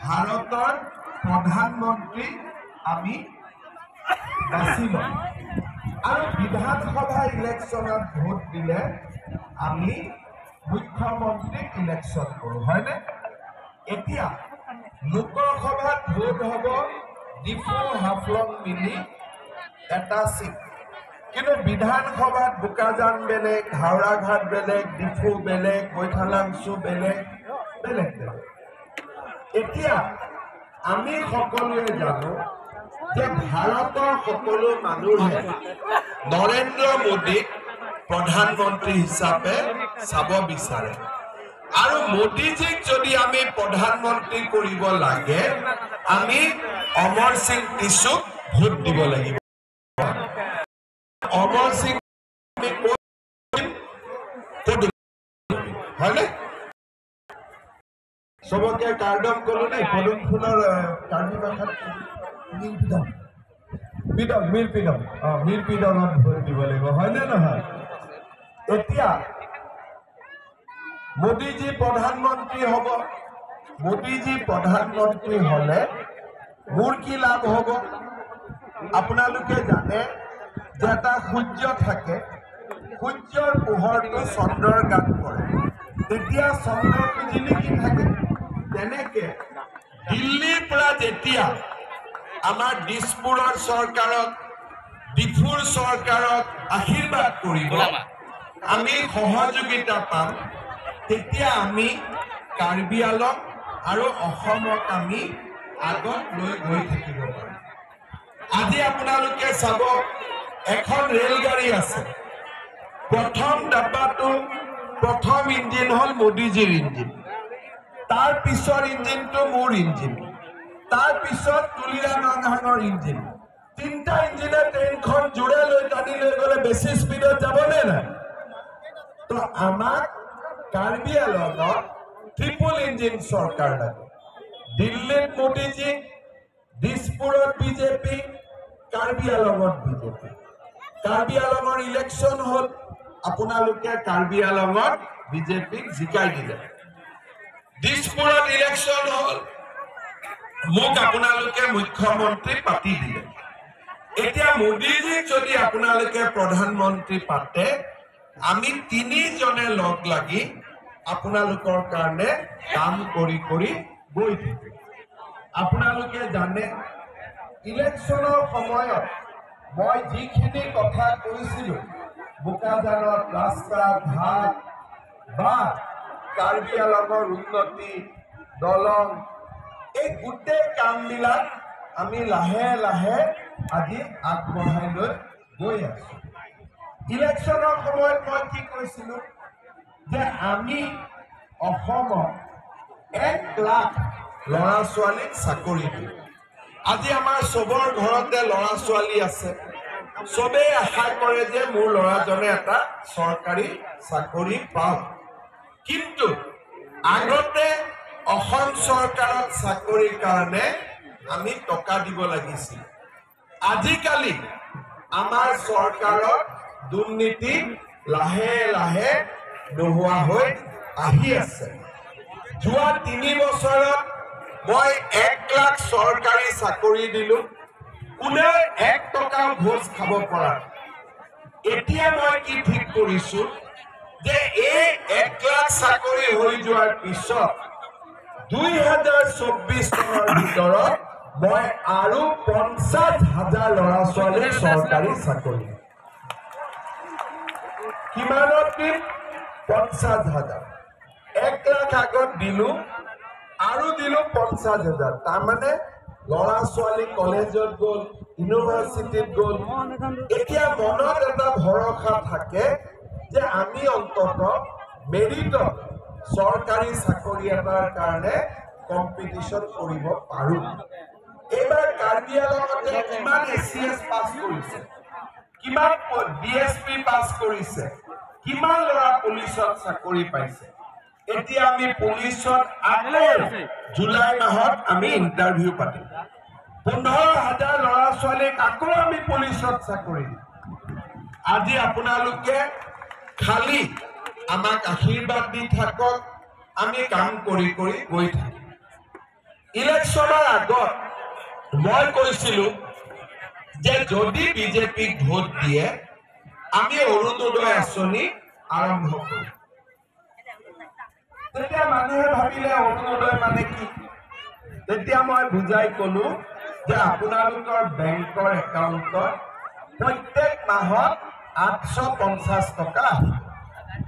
ভাৰতৰ প্ৰধানমন্ত্ৰী আমি বাছি লওঁ আৰু বিধানসভা ইলেকশ্যনত ভোট দিলে আমি মুখ্যমন্ত্ৰীক ইলেকশ্যন কৰোঁ, হয়নে? এতিয়া লোকসভাত ভোট হ'ব ডিফু হাফলং মিলি এটা চিট, কিন্তু বিধানসভাত বোকাজান বেলেগ, হাওৰাঘাট বেলেগ, ডিফু বেলেগ, বৈঠালাংচু বেলেগ বেলেগ বেলেগ। এতিয়া আমি সকলোৱে জানো যে ভাৰতৰ সকলো মানুহে নৰেন্দ্ৰ মোদীক প্ৰধানমন্ত্ৰী হিচাপে চাব বিচাৰে আৰু মোদীজীক যদি আমি প্ৰধানমন্ত্ৰী কৰিব লাগে আমি অমৰ সিং টিচুক ভোট দিব লাগিব। অমৰ সিং হয়নে? চবকে কাৰ্ডম কলো নে পদুম ফুলৰ কাৰ্বি ভাষাত মিৰপিদম, মিৰপিদম, অ মিৰপিদমত ভোট দিব লাগিব, হয়নে নহয়? এতিয়া মোদীজী প্ৰধানমন্ত্ৰী হ'ব। মোদীজী প্ৰধানমন্ত্ৰী হ'লে মোৰ কি লাভ হ'ব? আপোনালোকে জানে যে এটা সূৰ্য থাকে, সূৰ্যৰ পোহৰটো চন্দ্ৰৰ গাত পৰে, তেতিয়া চন্দ্ৰটো জিলিকি থাকে। তেনেকে দিল্লীৰ পৰা যেতিয়া আমাৰ দিছপুৰৰ চৰকাৰক, ডিফুৰ চৰকাৰক আশীৰ্বাদ কৰিব, আমি সহযোগিতা পাম, তেতিয়া আমি কাৰ্বি আংলং আৰু অসমক আমি আগত লৈ গৈ থাকিব পাৰিম। আজি আপোনালোকে চাব এখন ৰেলগাড়ী আছে, প্ৰথম ডাব্বাটো প্ৰথম ইঞ্জিন হ'ল মোদীজীৰ ইঞ্জিন, তাৰ পিছৰ ইঞ্জিনটো মোৰ ইঞ্জিন, তাৰ পিছত তুলিৰাম ৰংহাঙৰ ইঞ্জিন। তিনিটা ইঞ্জিনে ট্ৰেইনখন জোৰে লৈ টানি লৈ গ'লে বেছি স্পীডত যাবনে নাই? তো আমাক কাৰ্বি আংলঙত ট্ৰিপল ইঞ্জিন চৰকাৰ লাগে। দিল্লীত মোদীজী, দিছপুৰত বিজেপি, কাৰ্বি আংলঙত বিজেপি। কাৰ্বি আংলঙৰ ইলেকশ্যন হ'ল, আপোনালোকে কাৰ্বি আংলঙত বিজেপিক জিকাই দিলে। দিছপুৰত ইলেকশ্যন হ'ল, মোক আপোনালোকে মুখ্যমন্ত্ৰী পাতি দিলে। এতিয়া মোদীজীক যদি আপোনালোকে প্ৰধানমন্ত্ৰী পাতে, আমি তিনিজনে লগ লাগি আপোনালোকৰ কাৰণে কাম কৰি কৰি গৈ থাকিম। আপোনালোকে জানে ইলেকশ্যনৰ সময়ত মই যিখিনি কথা কৈছিলো, বোকাজানত ৰাস্তা ঘাট বা কাৰ্বি আংলঙৰ উন্নতি, দলং, এই গোটেই কামবিলাক আমি লাহে লাহে আজি আগবঢ়াই লৈ গৈ আছো। ইলেকশ্যনৰ সময়ত মই কি কৈছিলো যে আমি অসমত 1 লাখ ল'ৰা ছোৱালীক চাকৰি দিম। আজি আমাৰ চবৰ ঘৰতে ল'ৰা ছোৱালী আছে, চবেই আশা কৰে যে মোৰ ল'ৰাজনে এটা চৰকাৰী চাকৰি পাওক। কিন্তু আগতে অসম চৰকাৰত চাকৰিৰ কাৰণে আমি টকা দিব লাগিছিল। আজিকালি আমাৰ চৰকাৰত দুৰ্নীতি লাহে লাহে নোহোৱা হৈ আহি আছে। যোৱা 3 বছৰত মই 1 লাখ চৰকাৰী চাকৰি দিলো, কোনেও 1 টকা ঘোচ খাব পৰা। এতিয়া মই কি ঠিক কৰিছো যে এই 1 লাখ চাকৰি হৈ যোৱাৰ পিছত 2024 চনৰ ভিতৰত মই আৰু 50,000 ল'ৰা ছোৱালীক চৰকাৰী চাকৰি। কিমানত দিম? 50,000। 1 লাখ আগত দিলো আৰু দিলো 50,000। তাৰমানে ল'ৰা ছোৱালী কলেজত গ'ল, ইউনিভাৰ্চিটিত গ'ল, এতিয়া মনত এটা ভৰসা থাকে যে আমি অন্তত মেৰিটত চৰকাৰী চাকৰি এটাৰ কাৰণে কম্পিটিশ্যন কৰিব পাৰো। এইবাৰ কাৰ্বি আংলঙতে কিমান ACS পাছ কৰিছে, কিমান DSP পাছ কৰিছে, কিমান ল'ৰা পুলিচত চাকৰি পাইছে। এতিয়া আমি পুলিচত আকৌ জুলাই মাহত আমি ইণ্টাৰভিউ পাতিম। 15,000 ল'ৰা ছোৱালীক আকৌ আমি পুলিচত চাকৰি দিম। আজি আপোনালোকে খালি আমাক আশীৰ্বাদ দি থাকক, আমি কাম কৰি কৰি গৈ থাকিম। ইলেকশ্যনৰ আগত মই কৈছিলো যে যদি বিজেপিক ভোট দিয়ে, আমি অৰুণোদয় আঁচনি আৰম্ভ কৰিম। তেতিয়া মানুহে ভাবিলে, অৰুণোদয় মানে কি? তেতিয়া মই বুজাই কলো যে আপোনালোকৰ বেংকৰ একাউণ্টত প্ৰত্যেক মাহত 850 টকা আহিব।